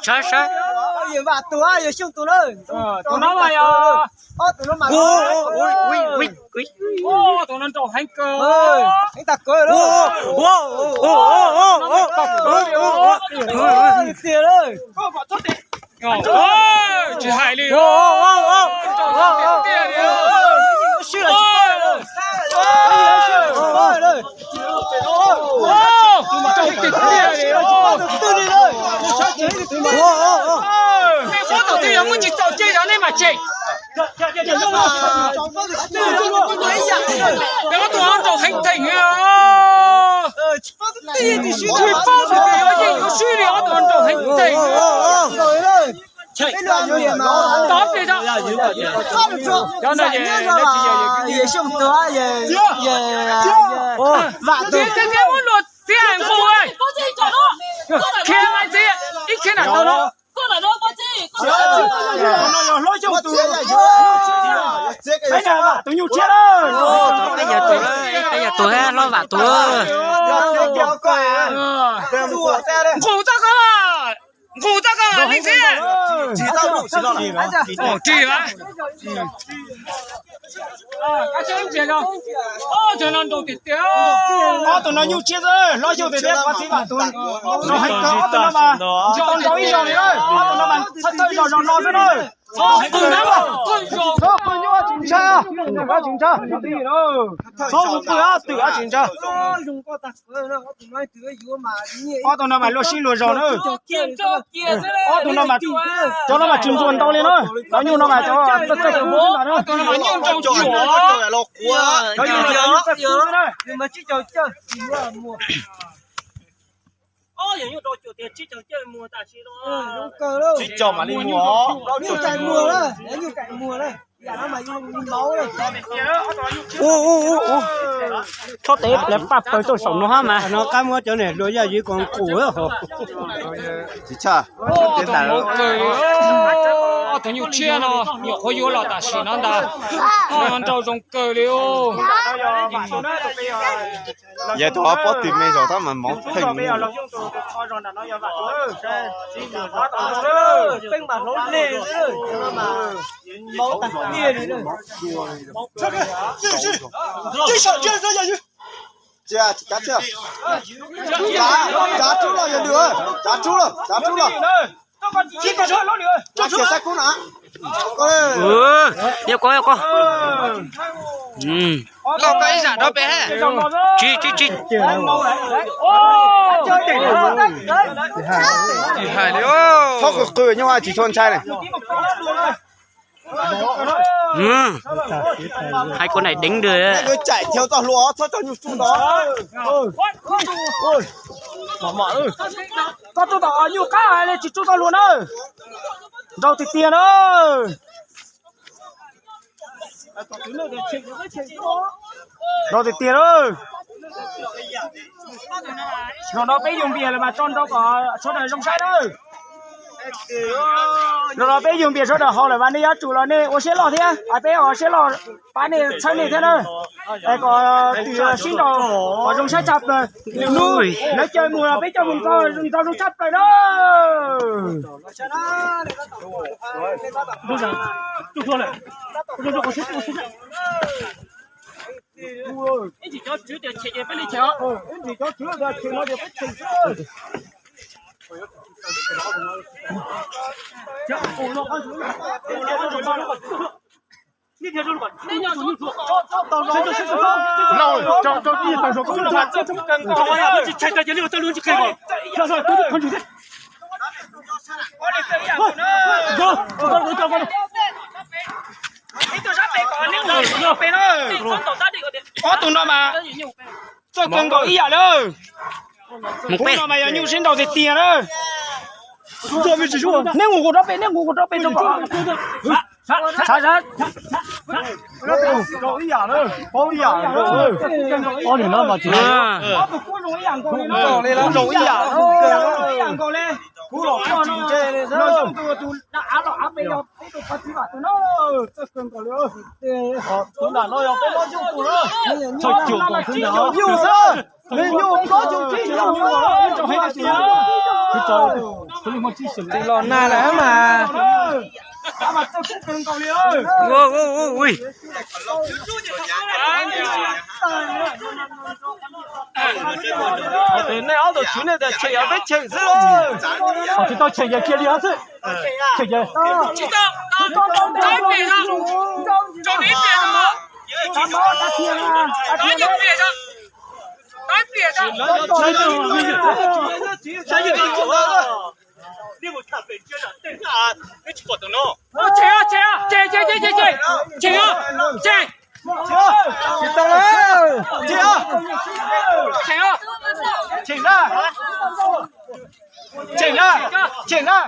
Saib saib. Yog Vam tus, yog Xyooj tus na. Tus no mas yog. Tus no mas, tus no nraug heev kawg. Heev tas kawg. Tiag tiag. Tsis hais li. Tiag tiag li. Nej qhuab tus twg yog muaj tsis txaus cia yog nej mas tseg. Peb ob tug nraug heev theem. Tsis paub tus twg yuav yeej yuav swb li, ob tug nraug heev theem. Tov plis. Cov no es Xyooj tus, Vam tus. Txiv, txiv, muab luag txiv nqus. Khiav mas txiv, ib khiav nram tau no. Peb yog Vam tus nyuj tshiab na. Peb yog tus, peb yog tus hlob Vam tus. Nqus txoj ko, nqus txoj ko li txiv. Ris mas. Ob tug no nyuj tshiab xwb, hlob Xyooj tiag tiag, qhov txiv Vam tus. Ob tug no mas tsis tau nraug ib zaug li, ob tug no mas thawj thawj zaug zaug no xwb na. Txhob qw nyuj tsis ntshai, tsis ntshai, txhob qw twm tsis ntshai. Ob tug no mas luag sib luag zog na. Ob tug no mas, cov no mas tsis ntsuas ntau li na. Cov nyuj no mas cov txawj txawj kuv xwb ntag na. Cov nyuj no mas nyuj txawj kuv xwb na. Tsib caug mam li muag. Txhob tev pliav paj pawg rau saum no hab mas. No qab muab cov niag hluas yaj ywv ko nqus. Tsis tshaj. Ob tug nyuj tshiab no nyuam qhuav yuav los tam sim no ntag. Nraug zoo kawg li. Yog tus pob tw me zog tab mas mov theej. Tsav rub los yog nws, tsav rub los, tsav rub los. Tsav kiag saib kub na. Yog koj, yog koj. Koj, koj ib zam rov pem. Tsis, tsis, tsis. Hais li. Txhob qw qw nyuj tsis tshua ntshai na. Hais koj naim deev ntag. Caim thiab txoj hlua txhob tso nyuj tsuj ntawd. Koj tsuj tom nyuj qab li tsis tsuj txoj hlua na. Nraug tiag tiag na. Nraug tiag tiag na. Zaum no peb yug npias lawm mas tso nrau kom sawv daws zoo saib na. Zaum no peb yug npias sawv daws haus lawm mas nej yuav tsum los nej ua siab loj thiab, peb ua siab loj pab nej txhawb nej thiab na. Es kom twm sib nraus kom zoo saib tshaj plaws. Lwm hnub lawv caw mus los peb coj mus nrau zoo tshaj plaws na. Ob tug no mas txawj kawg nkaus ib yam li. Kuv no mas yog nyuj sib nraus tiag tiag na. Neb mus kuv rau pem, neb mus kuv rau pem. Ob niag no mas tsis, ob tug kuj zoo ib yam nkaus li, zoo ib yam, kuj los tsis ntse li. Tus nram no yog peb hlob Xyooj tus na. Xyooj xwb. Tus los nag lawm mas. Nej ob tug tswv nej tias cheem yog peb cheem xwb lauj. Ho tsis tau cheem ces cia li xwb. Cheem ces Cheem na, cheem na.